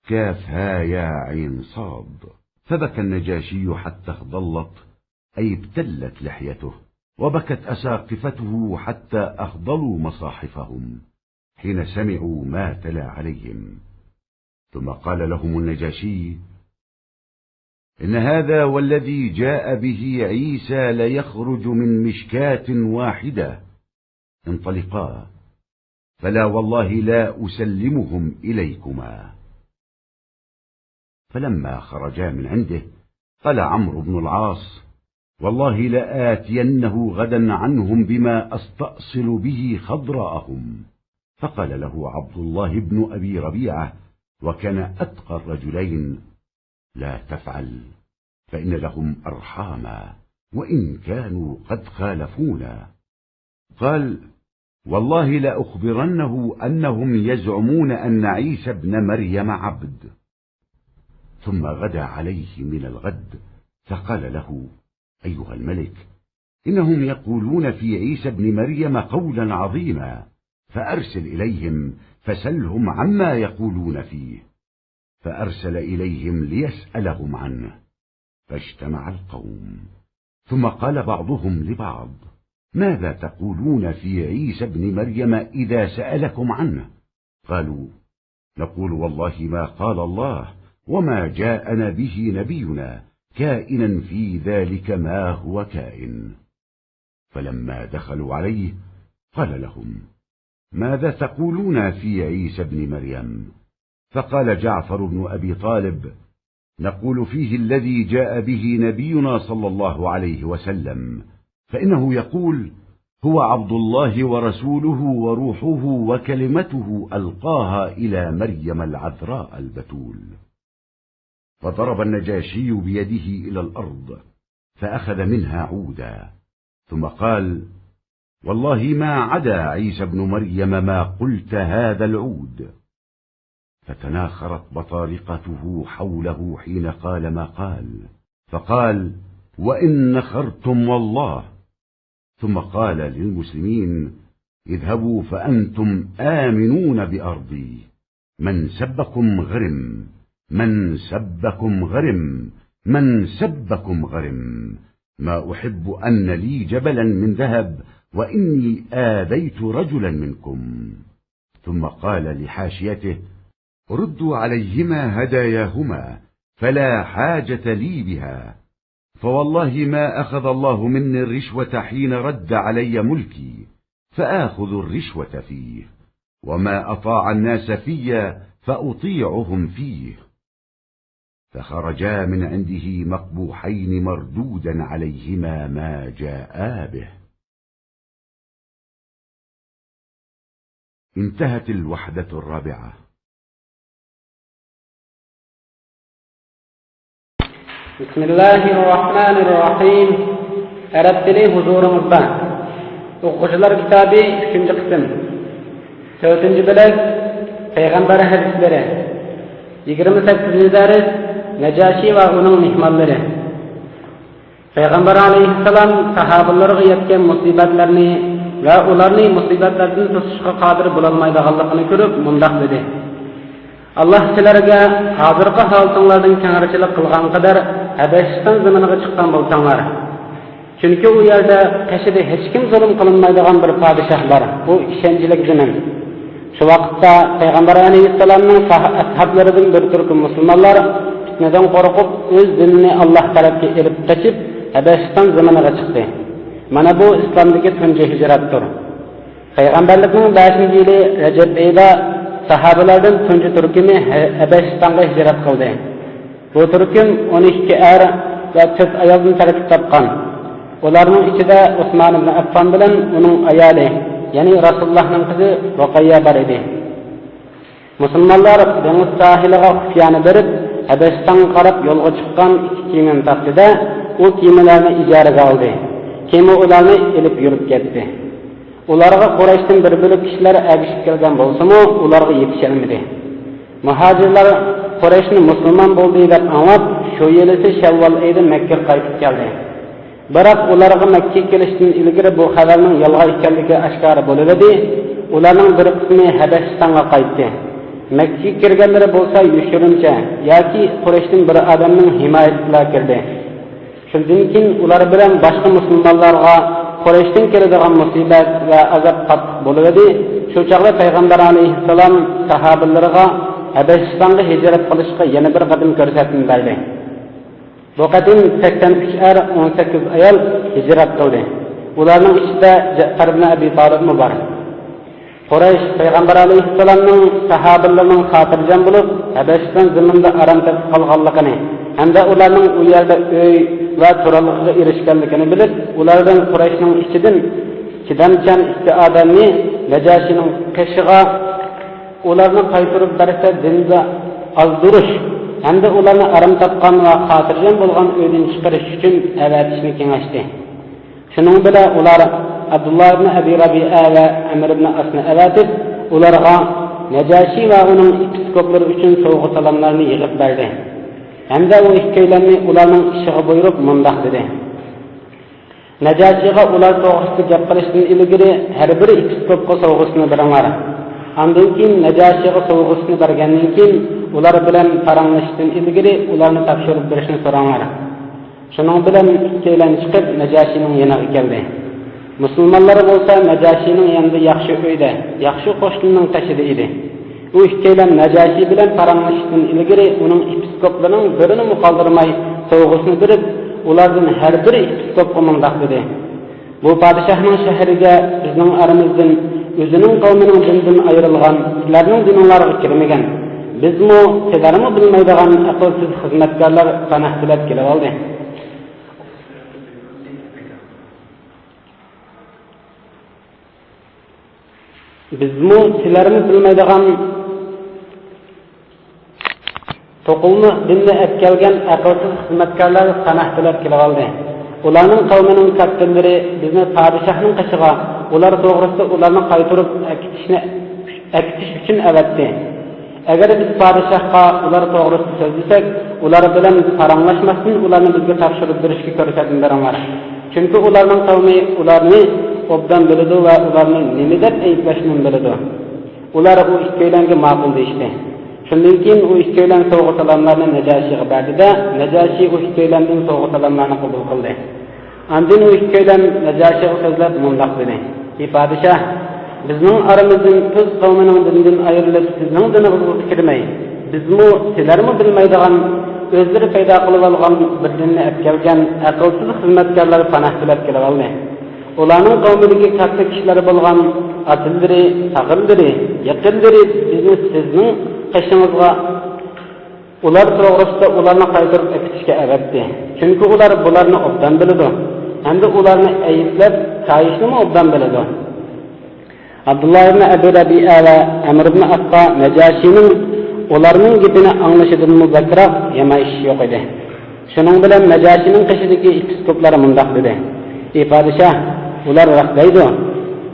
كاف ها يا عين صاد، فبكى النجاشي حتى اخضلت، أي ابتلت لحيته، وبكت أساقفته حتى أخضلوا مصاحفهم حين سمعوا ما تلا عليهم. ثم قال لهم النجاشي: إن هذا والذي جاء به عيسى ليخرج من مشكاة واحدة، انطلقا، فلا والله لا أسلمهم إليكما. فلما خرجا من عنده قال عمرو بن العاص: والله لآتينه غدا عنهم بما أستأصل به خضراءهم. فقال له عبد الله بن أبي ربيعة، وكان أتقى الرجلين: لا تفعل، فإن لهم أرحاما، وإن كانوا قد خالفونا. قال: والله لأخبرنه أنهم يزعمون أن عيسى ابن مريم عبد. ثم غدا عليه من الغد، فقال له: أيها الملك، إنهم يقولون في عيسى ابن مريم قولا عظيما، فأرسل إليهم فسلهم عما يقولون فيه. فأرسل إليهم ليسألهم عنه، فاجتمع القوم، ثم قال بعضهم لبعض: ماذا تقولون في عيسى ابن مريم إذا سألكم عنه؟ قالوا: نقول والله ما قال الله وما جاءنا به نبينا، كائنا في ذلك ما هو كائن. فلما دخلوا عليه قال لهم: ماذا تقولون في عيسى ابن مريم؟ فقال جعفر بن أبي طالب: نقول فيه الذي جاء به نبينا صلى الله عليه وسلم، فإنه يقول: هو عبد الله ورسوله وروحه وكلمته ألقاها إلى مريم العذراء البتول. فضرب النجاشي بيده إلى الأرض، فأخذ منها عودا، ثم قال: والله ما عدا عيسى ابن مريم ما قلت هذا العود. فتناخرت بطارقته حوله حين قال ما قال، فقال: وإن نخرتم والله. ثم قال للمسلمين: اذهبوا فأنتم آمنون بأرضي، من سبكم غرم، من سبكم غرم، من سبكم غرم، ما أحب أن لي جبلا من ذهب وإني آذيت رجلا منكم. ثم قال لحاشيته: ردوا عليهما هداياهما، فلا حاجة لي بها، فوالله ما أخذ الله مني الرشوة حين رد علي ملكي، فآخذ الرشوة فيه، وما أطاع الناس في فأطيعهم فيه. فخرجا من عنده مقبوحين مردودا عليهما ما جاءا به. انتهت الوحدة الرابعة. بسم الله الرحمن الرحيم. ئەرەب تىلى ھۇزۇرىڭىزدا. ئوقۇغۇچىلار كىتابى، ئۈچىنچى قىسىم. تۆتىنچى بۆلەك، پەيغەمبەر ھەدىسلىرى. يىگىرمە سەككىزىنچى دەرس، نەجاشى ۋە ئۇنىڭ مېھمانلىرى. پەيغەمبەر ئەلەيھىسسالام ساھابىلىرىغا يەتكەن مۇسىبەتلەرنى ۋە ئۇلارنى مۇسىبەتلەردىن توسۇشقا قادىر بولالمايدىغانلىقىنى كۆرۈپ مۇنداق دېدى: «ئاللاھ سىلەرگە ھازىرقى ھالىتىڭلاردىن كەڭرىچىلىك قىلغان قەدەر ھەبەشىستان زېمىنىغا چىققان بولساڭلار. چۈنكى ئۇ يەردە قېشىدا ھېچكىم زۇلۇم قىلىنمايدىغان بىر پادىشاھ بار. ئۇ ئىشەنچلىك زېمىن.» شۇ ۋاقىتتا پەيغەمبەر ئەلەيھىسسالامنىڭ ساھ-، ئەسھابلىرىدىن بىر تۈركۈم مۇسۇلمانلار پىتنىدىن قورقۇپ، ئۆز دىنىنى ئاللاھ تەرەپكە ئېلىپ قېچىپ، ھەبەشىستان زېمىنىغا چىقتى. مانا بۇ ئىسلامدىكى تۇنجى ھىجرەتتۇر. پەيغەمبەرلىكنىڭ بەشىنچى يىلى رەجەب ئېيىدا ساھابىلاردىن تۇنجى تۈركۈمى ھە-، ھەبەشىستانغا ھىجرەت قىلدى. بۇ تۈركۈم ئون ئىككى ئەر ۋە تۆت ئايالدىن تەركىب تاپقان. ئۇلارنىڭ ئىچىدە ئۇسمان ئىبن ئەففان بىلەن ئۇنىڭ ئايالى، يەنى رەسۇلۇللاھنىڭ قىزى رۇقەييە بار ئىدى. مۇسۇلمانلار دېڭىز ساھىلىغا خۇپىيانە بېرىپ، ھەبەشىستانغا قاراپ يولغا چىققان ئىككى كېمىنى تاپتى-دە، ئۇ كېمىلەرنى ئىجارىگە ئالدى. كېمە ئۇلارنى ئېلىپ يۈرۈپ كەتتى. ئۇلارغا قۇرەيشتىن بىر بۆلەك كىشىلەر ئەگىشىپ كەلگەن بولسىمۇ، ئۇلارغا يېتىشەلمىدى. مۇھاجىرلار قۇرەيشنى مۇسۇلمان بولدى دەپ ئاڭلاپ، شۇ يىلىسى شەۋۋال ئېيىدا مەككىگە قايتىپ كەلدى. بىراق ئۇلارغا مەككىگە كېلىشتىن ئىلگىرى بۇ خەۋەرنىڭ يالغان ئىكەنلىكى ئاشكارا بولۇۋىدى. ئۇلارنىڭ بىر قىسمى ھەبەشىستانغا قايتتى. مەككىگە كىرگەنلىرى بولسا يوشۇرۇنچە ياكى قۇرەيشتىن بىر ئادەمنىڭ ھىمايىسىدىلا كىردى. شۇندىن كېيىن ئۇلار بىلەن باشقا مۇسۇلمانلارغا قۇرەيشتىن كېلىدىغان مۇسىبەت ۋە ئازاب قاتتىق بولۇۋىدى. شۇ چاغدا پەيغەمبەر ئەلەيھىسسالام ساھابىلىرىغا ھەبەشىستانغا ھىجرەت قىلىشقا يەنە بىر قېتىم كۆرسەتمە بەردى. بۇ قېتىم سەكسەن ئۈچ ئەر، ئون سەككىز ئايال ھىجرەت قىلدى. ئۇلارنىڭ ئىچىدە جەئپەر ئىبن ئەبى تالىبمۇ بار. قۇرەيش پەيغەمبەر ئەلەيھىسسالامنىڭ ساھابىلىرىنىڭ خاتىرجەم بولۇپ، ھەبەشىستان زېمىنىدا ئارام تېپىپ قالغانلىقىنى ھەمدە ئۇلارنىڭ ئۇ يەردە ئۆي ۋە تۇرالغۇغا ئېرىشكەنلىكىنى بىلىپ، ئۇلاردىن قۇرەيشنىڭ ئىچىدىن چىدامچان ئىككى ئادەمنى نەجاشىنىڭ قېشىغا ئۇلارنى قايتۇرۇپ بەرسە، دىندا ئازدۇرۇش ھەمدە ئۇلارنى ئارام تاپقان ۋە خاتىرجەم بولغان ئۆيدىن چىقىرىش ئۈچۈن ئەۋەتىشنى كېڭەشتى. شۇنىڭ بىلەن ئۇلار ئابدۇللا ئىبن ئەبى رەبىئە ۋە ئەمر ئىبن ئاسنى ئەۋەتىپ، ئۇلارغا نەجاشى ۋە ئۇنىڭ ئېپىسكوپلىرى ئۈچۈن سوۋغا-سالاملارنى يىغىپ بەردى ھەمدە ئۇ ئىككىيلەننى ئۇلارنىڭ ئىشىغا بۇيرۇپ مۇنداق دېدى: نەجاشىغا ئۇلار توغرىسىدا گەپ قىلىشتىن ئىلگىرى ھەر بىر ئېپىسكوپقا سوۋغىسىنى بېرىڭلار. ئاندىن كېيىن نەجاشىغا سوۋغىسىنى بەرگەندىن كېيىن، ئۇلار بىلەن پاراڭلىشىشتىن ئىلگىرى ئۇلارنى تاپشۇرۇپ بېرىشنى سوراڭلار. شۇنىڭ بىلەن ئىككىيلەن چىقىپ نەجاشىنىڭ يېنىغا كەلدى. مۇسۇلمانلار بولسا نەجاشىنىڭ يېنىدا ياخشى ئۆيدە، ياخشى قوشنىنىڭ قېشىدا ئىدى. ئۇ ئىككىيلەن نەجاشى بىلەن پاراڭلىشىشتىن ئىلگىرى ئۇنىڭ ئېپىسكوپلىرىنىڭ بىرىنىمۇ قالدۇرماي سوۋغىسىنى بېرىپ، ئۇلاردىن ھەر بىر ئېپىسكوپقا مۇنداق دېدى: بۇ پادىشاھنىڭ شەھىرىگە بىزنىڭ ئارىمىزدىن ئۆزىنىڭ قەۋمىنىڭ دىنىدىن ئايرىلغان، سىلەرنىڭ دىنىڭلارغا كىرمىگەن، بىزمۇ، سىلەرمۇ بىلمەيدىغان ئەقىلسىز خىزمەتكارلار پاناھ تىلەپ كېلىۋالدى. بىزمۇ، سىلەرمۇ بىلمەيدىغان توقۇلما دىننى ئەپكەلگەن ئەقىلسىز خىزمەتكارلار پاناھ تىلەپ كېلىۋالدى. ئۇلارنىڭ قەۋمىنىڭ كاتتىلىرى بىزنى پادىشاھنىڭ قېشىغا، ئۇلار توغرىسىدا ئۇلارنى قايتۇرۇپ ئەكېتىشنى، ئەكېتىش ئۈچۈن ئەۋەتتى. ئەگەر بىز پادىشاھقا ئۇلار توغرىسىدا سۆزلىسەك، ئۇلار بىلەن پاراڭلاشماستىن ئۇلارنى بىزگە تاپشۇرۇپ بېرىشكە كۆرسەتمە بېرىڭلار. چۈنكى ئۇلارنىڭ قەۋمى ئۇلارنى ئوبدان بىلىدۇ ۋە ئۇلارنى نېمە دەپ ئەيىبلەشنىمۇ بىلىدۇ. ئۇلار ئۇ ئىككىيلەنگە ماقۇل دېيىشتى. شۇندىن كېيىن ئۇ ئىككىيلەن سوۋغا-سالاملارنى نەجاشىغا بەردى-دە، نەجاشى ئۇ ئىككىيلەندىن سوۋغا-سالاملارنى قوبۇل قىلدى. ئاندىن ئۇ ئىككىيلەن نەجاشىغا سۆزلەپ مۇنداق دېدى: ئى پادىشاھ، بىزنىڭ ئارىمىزدىن ئۆز قەۋمىنىڭ دىنىدىن ئايرىلىپ، سىزنىڭ دىنىڭىزغا كىرمەي، بىزمۇ، سىلەرمۇ بىلمەيدىغان، ئۆزلىرى پەيدا قىلىۋالغان بىر دىننى ئەپكەلگەن ئەقىلسىز خىزمەتكارلار پاناھ تىلەپ كېلىۋالدى. ئۇلارنىڭ قەۋمىدىكى كاتتا كىشىلەر بولغان ئاتىلىرى، تاغىلىرى، يېقىنلىرى بىزنى سىزنىڭ قېشىڭىزغا ئۇلار توغرىسىدا ئۇلارنى قايتۇرۇپ ئەكېتىشكە ئەۋەتتى. چۈنكى ئۇلار بۇلارنى ئوبدان بىلىدۇ ھەمدە ئۇلارنى ئەيىبلەپ كايىشنىمۇ ئوبدان بىلىدۇ. ئابدۇللا ئىبن ئەبى رەبىئە ۋە ئەمر ئىبن ئاسقا نەجاشىنىڭ ئۇلارنىڭ گېپىنى ئاڭلىشىدىنمۇ بەكرەك يامان ئىش يوق ئىدى. شۇنىڭ بىلەن نەجاشىنىڭ قېشىدىكى ئېپىسكوپلار مۇنداق دېدى: «ئى پادىشاھ، ئۇلار راست دەيدۇ.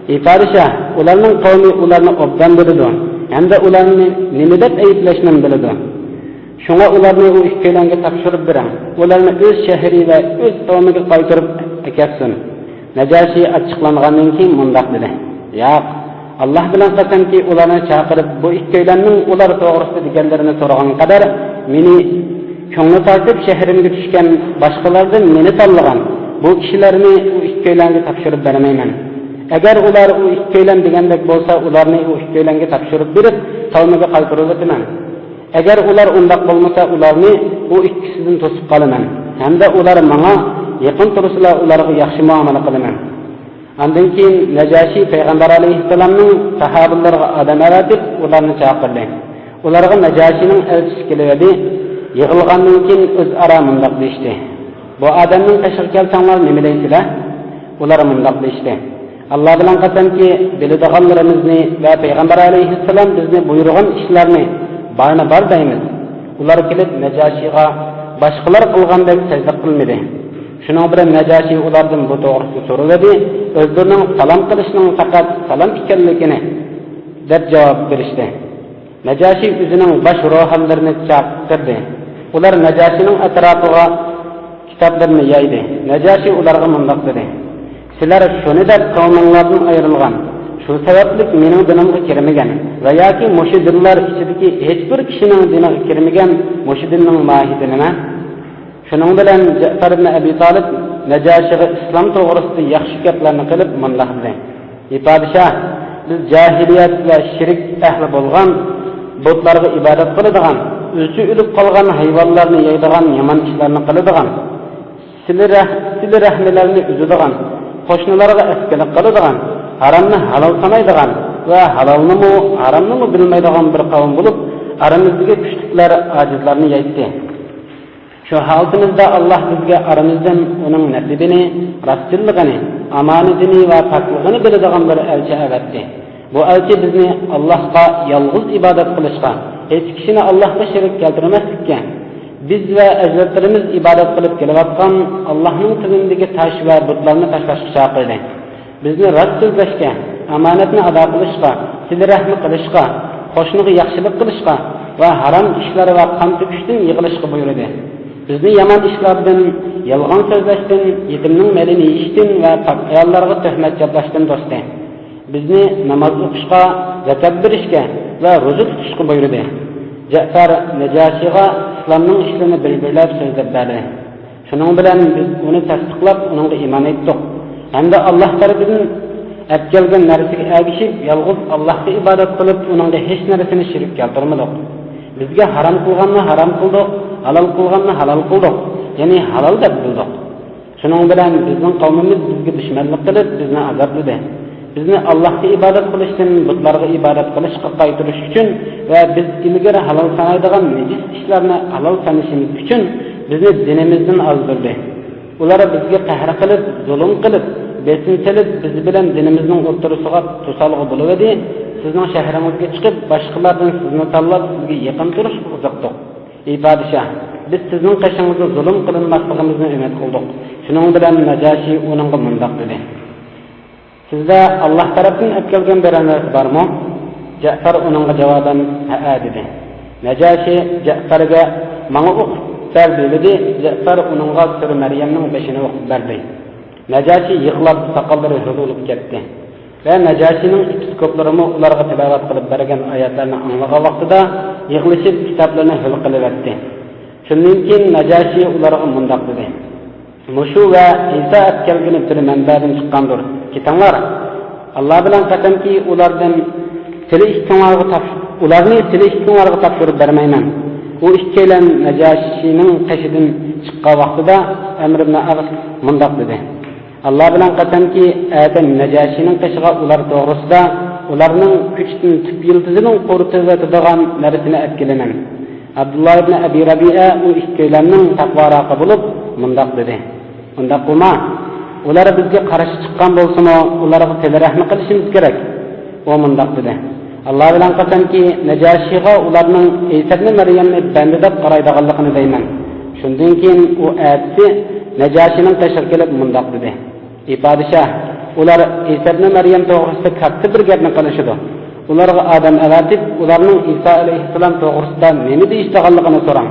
ئى پادىشاھ، ئۇلارنىڭ قەۋمى ئۇلارنى ئوبدان بىلىدۇ ھەمدە ئۇلارنى نېمە دەپ ئەيىبلەشنىمۇ بىلىدۇ. شۇڭا ئۇلارنى ئۇ ئىككىيلەنگە تاپشۇرۇپ بېرىڭ. ئۇلارنى ئۆز شەھىرى ۋە ئۆز قەۋمىگە قايتۇرۇپ ئەكەتسۇن.» نەجاشى ئاچچىقلانغاندىن كېيىن مۇنداق دېدى: «ياق، ئاللاھ بىلەن قەسەمكى، ئۇلارنى چاقىرىپ، بۇ ئىككىيلەننىڭ ئۇلار توغرىسىدا دېگەنلىرىنى سورىغان قەدەر مېنى كۆڭلى تارتىپ شەھىرىمگە چۈشكەن، باشقىلاردىن مېنى تاللىغان بۇ كىشىلەرنى ئۇ ئىككىيلەنگە تاپشۇرۇپ بەرمەيمەن. ئەگەر ئۇلار ئۇ ئىككىيلەن دېگەندەك بولسا، ئۇلارنى ئۇ ئىككىيلەنگە تاپشۇرۇپ بېرىپ، قەۋمىگە قايتۇرۇۋېتىمەن. ئەگەر ئۇلار ئۇنداق بولمىسا، ئۇلارنى ئۇ ئىككىسىدىن توسۇپ قالىمەن ھەمدە ئۇلار ماڭا يېقىن تۇرسىلا، ئۇلارغا ياخشى مۇئامىلە قىلىمەن.» ئاندىن كېيىن نەجاشى پەيغەمبەر ئەلەيھىسسالامنىڭ ساھابىلىرىغا ئادەم ئەۋەتىپ، ئۇلارنى چاقىردى. ئۇلارغا نەجاشىنىڭ ئەلچىسى كېلىۋىدى. يىغىلغاندىن كېيىن ئۆزئارا مۇنداق دېيىشتى: «بۇ ئادەمنىڭ قېشىغا كەلسەڭلار نېمە دەيسىلەر؟» ئۇلار مۇنداق دېيىشتى: «ئاللاھ بىلەن قەسەمكى، بىلىدىغانلىرىمىزنى ۋە پەيغەمبەر ئەلەيھىسسالام بىزنى بۇيرۇغان ئىشلارنى بارنى بار دەيمىز.» ئۇلار كېلىپ نەجاشىغا باشقىلار قىلغاندەك سەجدە قىلمىدى. شۇنىڭ بىلەن نەجاشى ئۇلاردىن بۇ توغرىسىدا سورىۋىدى. ئۆزلىرىنىڭ سالام قىلىشنىڭ پەقەت سالام ئىكەنلىكىنى دەپ جاۋاب بېرىشتى. نەجاشى ئۆزىنىڭ باش روھانلىرىنى چاقىردى. ئۇلار نەجاشىنىڭ ئەتراپىغا كىتابلىرىنى يايدى. نەجاشى ئۇلارغا مۇنداق دېدى: «سىلەر شۇنى دەپ قەۋمىڭلاردىن ئايرىلغان، شۇ سەۋەبلىك مېنىڭ دىنىمغا كىرمىگەن ۋە ياكى مۇشۇ دىنلار ئىچىدىكى ھېچبىر كىشىنىڭ دىنىغا كىرمىگەن مۇشۇ دىننىڭ ماھىيىتى نېمە؟» شۇنىڭ بىلەن جەئپەر ئىبن ئەبى تالىپ نەجاشىغا ئىسلام توغرىسىدا ياخشى گەپلەرنى قىلىپ مۇنداق دېدى: «ئى پادىشاھ، بىز جاھىلىيەت ۋە شىرك ئەھلى بولغان، بۇتلارغا ئىبادەت قىلىدىغان، ئۆزىچە ئۆلۈپ قالغان ھايۋانلارنى يەيدىغان يامان ئىشلارنى قىلىدىغان، سىلە رەھ-، سىلە رەھمىلەرنى ئۈزىدىغان، قوشنىلارغا ئەسكىلىك قىلىدىغان، ھارامنى ھالال سانايدىغان ۋە ھالالنىمۇ، ھارامنىمۇ بىلمەيدىغان بىر قەۋم بولۇپ، ئارىمىزدىكى كۈچلۈكلەر ئاجىزلارنى يەيتتى. شۇ ھالىتىمىزدە ئاللاھ بىزگە ئارىمىزدىن ئۇنىڭ نەسىبىنى، راستچىللىقىنى، ئامانىتىنى ۋە پاكلىقىنى بىلىدىغان بىر ئەلچى ئەۋەتتى. بۇ ئەلچى بىزنى ئاللاھقا يالغۇز ئىبادەت قىلىشقا، ھېچ كىشىنى ئاللاھقا شېرىك كەلتۈرمەسلىككە، بىز ۋە ئەجدادلىرىمىز ئىبادەت قىلىپ كېلىۋاتقان ئاللاھنىڭ تىزىمىدىكى تاش ۋە بۇتلارنى تاشلاشقا چاقىردى. بىزنى راست سۆزلەشكە، ئامانەتنى ئادا قىلىشقا، سىلە رەھمى قىلىشقا، قوشنىغا ياخشىلىق قىلىشقا ۋە ھارام ئىشلار ۋە قان تۆكۈشتىن يىغىلىشقا بۇيرۇدى. بىزنى يامان ئىشلاردىن، يالغان سۆزلەشتىن، يېتىمنىڭ مېلىنى يېيىشتىن ۋە پاك ئاياللارغا تۆھمەت چاپلاشتىن توستى. بىزنى ناماز ئوقۇشقا، زەكات بېرىشكە ۋە روزا تۇتۇشقا بۇيرۇدى. جەئپەر نەجاشىغا ئىسلامنىڭ ئىشلىرىنى بىر-بىرلەپ سۆزلەپ بەردى. شۇنىڭ بىلەن بىز ئۇنى تەستىقلاپ، ئۇنىڭغا ئىمان ئېيتتۇق ھەمدە ئاللاھ تەرىپىدىن ئەپكەلگەن نەرسىگە ئەگىشىپ، يالغۇز ئاللاھقا ئىبادەت قىلىپ، ئۇنىڭغا ھېچ نەرسىنى شېرىك كەلتۈرمىدۇق. بىزگە ھارام قىلغاننى ھارام قىلدۇق، ھالال قىلغاننى ھالال قىلدۇق، يەنى ھالال دەپ بىلدۇق. شۇنىڭ بىلەن بىزنىڭ قەۋمىمىز بىزگە دۈشمەنلىك قىلىپ، بىزنى ئازابلىدى. بىزنى ئاللاھقا ئىبادەت قىلىشتىن بۇتلارغا ئىبادەت قىلىشقا قايتۇرۇش ئۈچۈن ۋە بىز ئىلگىرى ھالال سانايدىغان نىجىس ئىشلارنى ھالال سانىشىمىز ئۈچۈن بىزنى دىنىمىزدىن ئازدۇردى. ئۇلار بىزگە قەھر قىلىپ، زۇلۇم قىلىپ، بېسىم سېلىپ، بىز بىلەن دىنىمىزنىڭ ئوتتۇرىسىغا توسالغۇ بولۇۋىدى. سىزنىڭ شەھىرىڭىزگە چىقىپ، باشقىلاردىن سىزنى تاللاپ، سىزگە يېقىن تۇرۇشقا قىزىقتۇق. ئى پادىشاھ، بىز سىزنىڭ قېشىڭىزدا زۇلۇم قىلىنماسلىقىمىزنى ئۈمىد قىلدۇق. شۇنىڭ بىلەن نەجاشى ئۇنىڭغا مۇنداق دېدى: سىزدە ئاللاھ تەرەپتىن ئەپكەلگەن بىرەر نەرسە بارمۇ؟ جەئپەر ئۇنىڭغا جاۋابەن ھەئە دېدى. نەجاشى جەئپەرگە ماڭا ئوقۇپ بەر دېۋىدى. جەئپەر ئۇنىڭغا سۈرە مەريەمنىڭ بېشىنى ئوقۇپ بەردى. نەجاشى يىغلاپ، ساقاللىرى ھۆل بولۇپ كەتتى. ۋە نەجاشىنىڭ ئېپىسكوپلىرىمۇ ئۇلارغا تىلاۋەت قىلىپ بەرگەن ئايەتلەرنى ئاڭلىغان ۋاقتىدا يىغلىشىپ، كىتابلىرىنى ھۆل قىلىۋەتتى. شۇندىن كېيىن نەجاشى ئۇلارغا مۇنداق دېدى: مۇشۇ ۋە ئىسا ئەپكەلگىنى بىر مەنبەدىن چىققاندۇر. كېتىڭلار! ئاللا بىلەن قەسەمكى، ئۇلاردىن سىلى ئىككىڭلارغا تاپ-، ئۇلارنى سىلى ئىككىڭلارغا تاپشۇرۇپ بەرمەيمەن. ئۇ ئىككىيلەن نەجاشىنىڭ قېشىدىن چىققان ۋاقتىدا ئەمر ئىبن ئاس مۇنداق دېدى: ئاللا بىلەن قەسەمكى، ئەتە نەجاشىنىڭ قېشىغا ئۇلار توغرىسىدا ئۇلارنىڭ كۈچىدىن تۈپ يىلتىزىنىڭ قۇرۇتۇۋېتىدىغان نەرسىنى ئەپكېلىمەن. ئابدۇللا ئىبنى ئەبى رەبىئە ئۇ ئىككىيلەننىڭ تەقۋاراقى بولۇپ مۇنداق دېدى: ئۇنداق قىلما. ئۇلار بىزگە قارشى چىققان بولسىمۇ، ئۇلارغا سىلە رەھمى قىلىشىمىز كېرەك. ئۇ مۇنداق دېدى: «ئاللا بىلەن قەسەمكى، نەجاشىغا ئۇلارنىڭ ئىسا ئىبنى مەريەمنى بەندە دەپ قارايدىغانلىقىنى دەيمەن.» شۇندىن كېيىن ئۇ ئەتىسى نەجاشىنىڭ قېشىغا كېلىپ مۇنداق دېدى: «ئى پادىشاھ، ئۇلار ئىسا ئىبنى مەريەم توغرىسىدا كاتتا بىر گەپنى قىلىشىدۇ. ئۇلارغا ئادەم ئەۋەتىپ، ئۇلارنىڭ ئىسا ئەلەيھىسسالام توغرىسىدا نېمە دېيىشىدىغانلىقىنى سوراڭ.»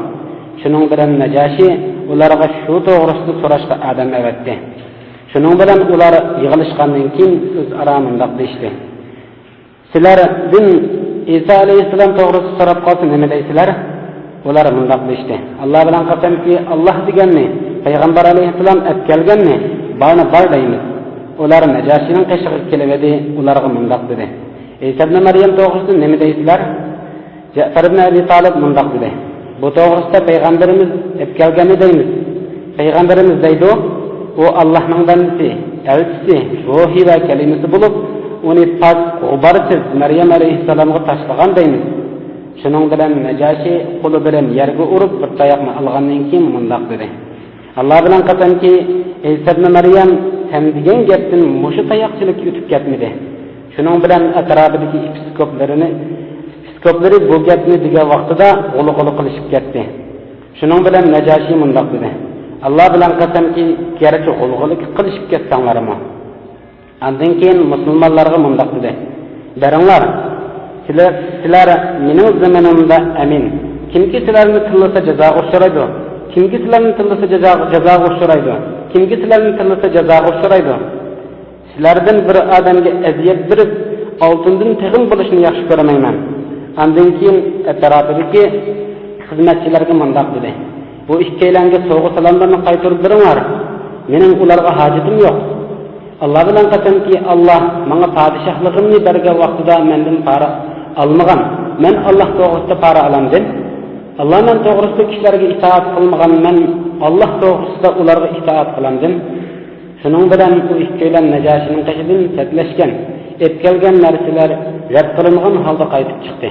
شۇنىڭ بىلەن نەجاشى ئۇلارغا شۇ توغرىسىدا سوراشقا ئادەم ئەۋەتتى. شۇنىڭ بىلەن ئۇلار يىغىلىشقاندىن كېيىن ئۆزئارا مۇنداق دېيىشتى: «سىلەردىن ئىسا ئەلەيھىسسالام توغرىسىدا سوراپ قالسا نېمە دەيسىلەر؟» ئۇلار مۇنداق دېيىشتى: «ئاللا بىلەن قەسەمكى، ئاللا دېگەننى، پەيغەمبەر ئەلەيھىسسالام ئەپكەلگەننى، بارنى بار دەيمىز.» ئۇلار نەجاشىنىڭ قېشىغا كېلىۋىدى، ئۇلارغا مۇنداق دېدى: «ئىسا ئىبنى مەريەم توغرىسىدا نېمە دەيسىلەر؟» جەئفەر ئىبن ئەبى تالىپ مۇنداق دېدى: «بۇ توغرىسىدا پەيغەمبىرىمىز ئەپكەلگەننى دەيمىز. پەيغەمبىرىمىز دەيدۇ، ئۇ ئاللاھنىڭ بەندىسى، ئەلچىسى، روھى ۋە كەلىمىسى بولۇپ، ئۇنى پاك، غۇبارسىز مەريەم ئەلەيھىسسالامغا تاشلىغان دەيمىز.» شۇنىڭ بىلەن نەجاشى قولى بىلەن يەرگە ئۇرۇپ، بىر تاياقنى ئالغاندىن كېيىن مۇنداق دېدى: «ئاللا بىلەن قەسەمكى، ئىسا ئىبنى مەريەم سەن دېگەن گەپتىن مۇشۇ تاياقچىلىك ئۆتۈپ كەتمىدى.» شۇنىڭ بىلەن ئەتراپىدىكى ئېپىسكوپلىرىنى، ئېپىسكوپلىرى بۇ گەپنى دېگەن ۋاقتىدا غۇلغۇلا قىلىشىپ كەتتى. شۇنىڭ بىلەن نەجاشى مۇنداق دېدى: «ئاللا بىلەن قەسەمكى، گەرچە غۇلغۇلا قىلىشىپ كەتسەڭلارمۇ.» ئاندىن كېيىن مۇسۇلمانلارغا مۇنداق دېدى: «بېرىڭلار، سىلەر، سىلەر مېنىڭ زېمىنىمدا ئەمىن. كىمكى سىلەرنى تىللىسا جازاغا ئۇچرايدۇ. كىمكى سىلەرنى تىللىسا جازا-، جازاغا ئۇچرايدۇ. كىمكى سىلەرنى تىللىسا جازاغا ئۇچرايدۇ. سىلەردىن بىر ئادەمگە ئەزىيەت بېرىپ، ئالتۇندىن تېخىمۇ بولۇشنى ياخشى كۆرمەيمەن.» ئاندىن كېيىن ئەتراپىدىكى خىزمەتچىلەرگە مۇنداق دېدى: «بۇ ئىككىيلەنگە سوۋغا-سالاملىرىنى قايتۇرۇپ بېرىڭلار. مېنىڭ ئۇلارغا ھاجىتىم يوق. ئاللا بىلەن قەسەمكى، ئاللا ماڭا پادىشاھلىقىمنى بەرگەن ۋاقتىدا مەندىن پارا ئالمىغان، مەن ئاللا توغرىسىدا پارا ئالامدىم؟ ئاللا مەن توغرىسىدا كىشىلەرگە ئىتائەت قىلمىغان، مەن ئاللا توغرىسىدا ئۇلارغا ئىتائەت قىلامدىم؟» شۇنىڭ بىلەن ئۇ ئىككىيلەن نەجاشىنىڭ قېشىدىن چەتلەشكەن، ئەپكەلگەن نەرسىلەر رەت قىلىنغان ھالدا قايتىپ چىقتى.